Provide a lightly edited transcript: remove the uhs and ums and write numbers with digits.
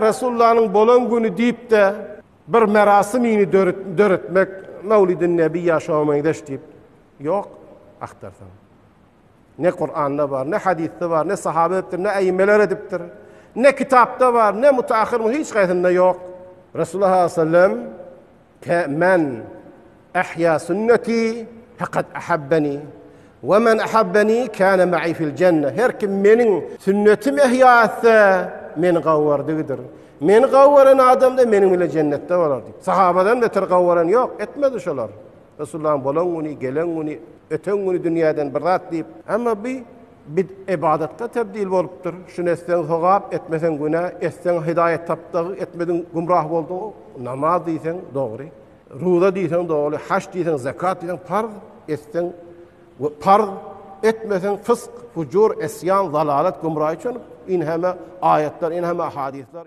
Resulullanyň bolan güni diýip-de bir merasimini döretmek Mewlidin Nebi ýa şoňa meňzeş diýip ýok agtarsaň. Ne Kuranda bar, ne hadysda bar, ne sahaba edipdir, ne äýmeler edipdir. Ne kitapda bar, ne mutaahhir hiç haýsynda ýok. Resulullah sallallahu aleyhi ve sellem Ke men ahya sünneti fekad ahabbeni we men ahabbeni kana ma'i fil jenne. Her kim meniň sünnetimi ihya etse, meni gawwardygydyr. Meni gawwaran adam da meniň bilen jennetde bolar diýip. Sahabadan beter gawwaran ýok, etmedi şolar. Resulullahyň bolan güni, gelen güni, öten güni dünýäden bir zat diýip. Emma bi Bid ybadatga tebdil bolupdyr. Şuny etseň sogap, etmeseň günä, etseň hidaýat tapdygy, etmediň gümrah bolduň. Namaz diýseň dogry, ruza diýseň dogry, haç diýseň, zekat diýseň parz, etseň we parz, etmeseň fysk, fujur, esýan, zalalat, gümrahy çönüp, inheme aýatlar, inheme hadyslar.